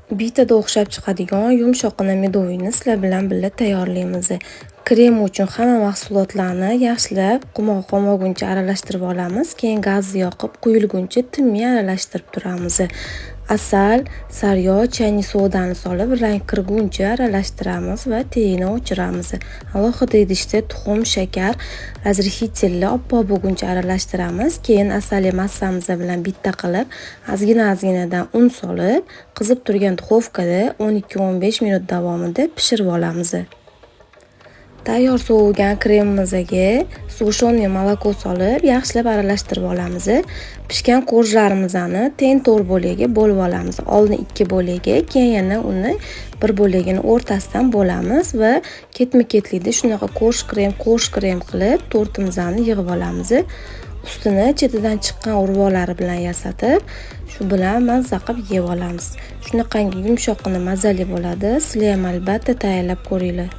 Bitada o'xshab chiqadigan yumshoqqina медовый ni sizlar bilan birga tayyorlaymiz. Krem uchun hamma mahsulotlarni yaxshilab qumg'i qolmaguncha aralashtirib olamiz. Keyin gazni yoqib, quyilguncha tinmay aralashtirib turamiz. Asal, sariyog', чайный sodani solib, rang kirguncha aralashtiramiz va tagini o'chiramiz. Alohida idishda tuxum, shakar, разрыхитель ni oppoq bo'lguncha aralashtiramiz. Keyin asalli massamiz bilan bitta qilib, ozgina-ozginadan un solib, qizib turgan duxovkada 12-15 minut davomida pishirib olamiz. Tayyor sovigan kremimizga сгущенное молоко solib, yaxshilab aralashtirib olamiz. Pishgan корж larimizni teng to'rt bo'lakka bo'lib olamiz. Oldin ikki bo'lakka, keyin yana uni bir bo'lagini o'rtasidan bo'lamiz va ketma-ketlikda shunaqa корж krem, корж krem qilib tortimizni yig'ib olamiz. Ustini chetidan chiqqan urvoqlari bilan yasatib, shu bilan mazza qilib yeb olamiz. Shunaqangi yumshoqqina mazali bo'ladi. Sizlar ham albatta tayyorlab ko'ringlar.